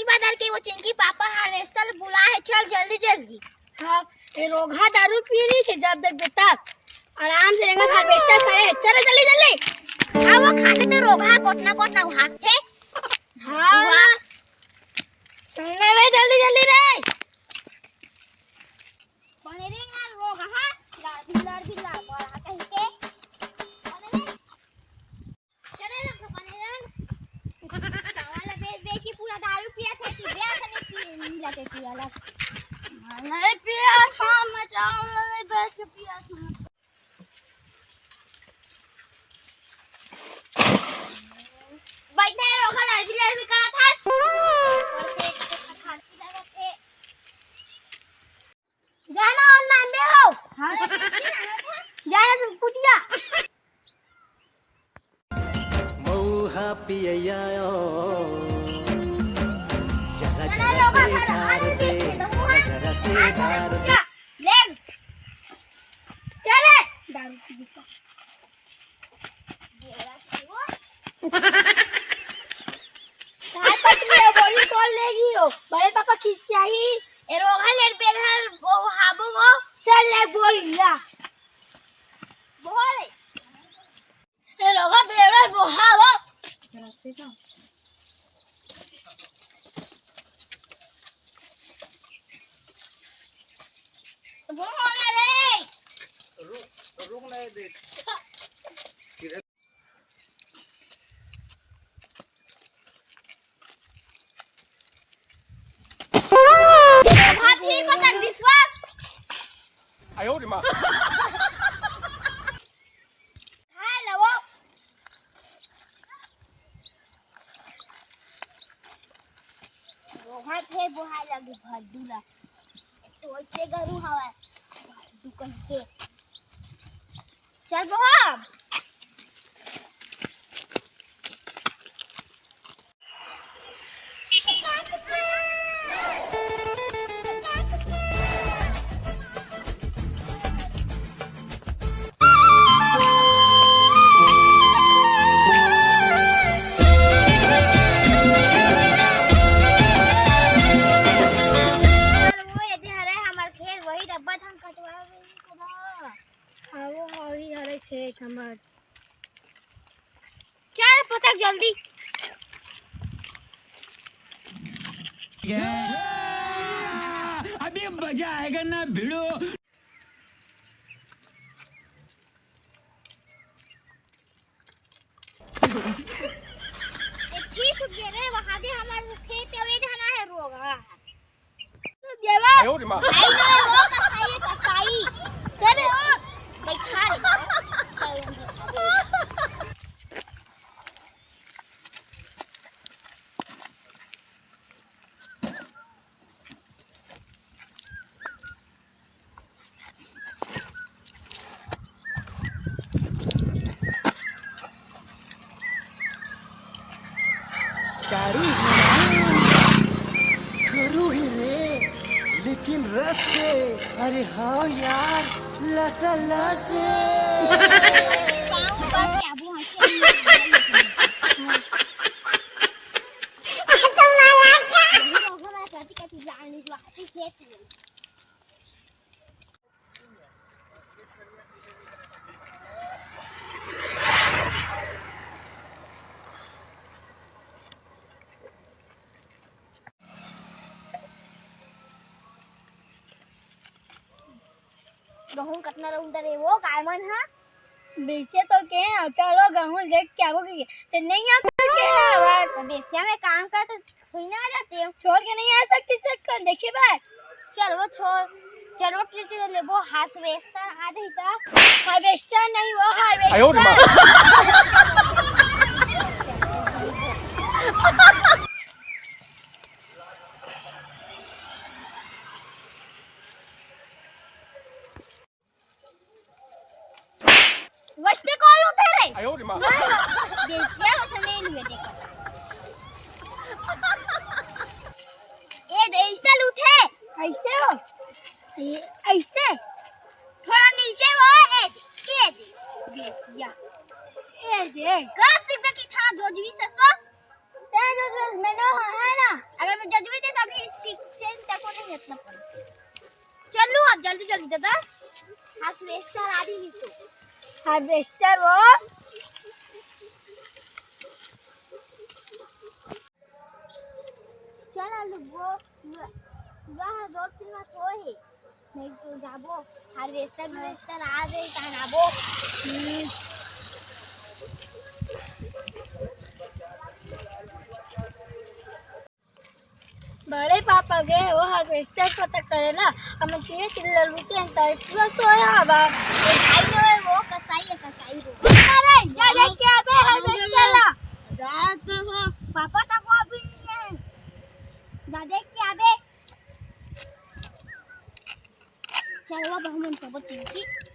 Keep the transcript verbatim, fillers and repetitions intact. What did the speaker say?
बदल के वो चिंकी पापा हार्वेस्टर बुला है, चल जल्दी जल्दी। हाँ, ये रोगहा दारू पी रही थी, जब देख बेटा आराम से रेंगत हार्वेस्टर खड़े है। चलो जल्दी जल्दी। हाँ, वो खाते में रोगहा कोटना कोटना भागते। हाँ। चलना रे जल्दी जल्दी रे। बने रे यार रोगहा, लड़ भी लड़ भी लड़ बड़ा कहीं के। बने रे। चले ना, पकड़े ना। चावल बेच, बेच के पूरा दारू पिया थे, कि बेच नहीं पी, मिला के पिया ला। नहीं पिया था, मैं चावल नहीं बेच के पिया था। बैठे रहो, घर अर्जी अर्जी करा था। ऊपर से एक तो खांसी लगा थे। जाना और मान ले हो। हाँ। जाना तुम कुटिया। मऊहा पियैया ओ, जरा जरा जरा से लोग ढार दे, जरा जरा से ढार दे। ले। चले। दारू पी के। काय पत्नी है, बोली बोल लेगी हो। बड़े पापा खिसियाई। ए रोगहा लेर बेलहर वो हाबो वो। चल ले बोल लिया। बोल। ए रोगहा बेलहर वो हाबो। बोल ना रे। रुक, रुक नहीं दे। भाभी पसंद विश्वास। आयो रे माँ। खाए लगो। रोगहा फेर बोहाए लगी भड्डू ला। तो ऐसे गरू हवा। भड्डू कह के। चल बहन। वो एदे हरे हमर खेत, वही डब्बा धान कटवा। हाँ, वो हरी हरे खेत हमर। चल पतक जल्दी। अभी मजा आएगा ना भिड़ो। एक पीस गिरे, वहाँ भी हमारे खेत में जाना है रोगा। देवा। आयो रे माँ। भाई ना हो, कसाई है, कसाई। करे हो। बैठा रे। दारू खरू ही रे, लेकिन रस है। अरे हाँ यार, लसा लस है। पाँव पर क्या वो हंसे नहीं। हमारा पति का चीज आने जो आती है। गहूं कतना रहूं तरे वो काय मन हा? बेचे तो के, चलो गहूं देख के आबो की, ते नहीं आ के आवाज। तो बेसिया में काम कर तो थोड़ी ना आ जाते हो। छोड़ के नहीं आ सकती से कर देखे बाय। चल वो छोड़, चल वो ट्रेक्टर ले वो हार्वेस्टर आ रही था। हार्वेस्टर नहीं वो हार्वेस्टर। आयो रे माँ। वस्ते कॉल होते रे। आयो रे माँ। बेटिया वसने नहीं बेटे। ए दे, ऐसा लूटे। ऐसे हो? ये ऐसे? थोड़ा नीचे हो, ए, ए दे। बेटिया। ए दे। कब सीखा कि था जो जीवी सस्तो? तेरे जो, जो मैंने है ना। अगर मैं दादा, हार्वेस्टर आ रही तो। हार्वेस्टर वो। चल आलू वो, वो, वो रोड के पास वो है। नहीं तो जाबो, हार्वेस्टर, हार्वेस्टर आ जाए, कहाँ जाबो? हम्म। बड़े पापा गए वो हार्वेस्टर पता करे ना, हम तीन चिल्ला लूटे हैं, ताई पूरा सोया हवा। ये भाई जो है वो कसाई है, कसाई वो। अरे, जा देख के आबे हार्वेस्टर ला। जा तो हो। पापा तक वो अभी नहीं है। जा देख के आबे। चल, अब हमन सब चिंकी।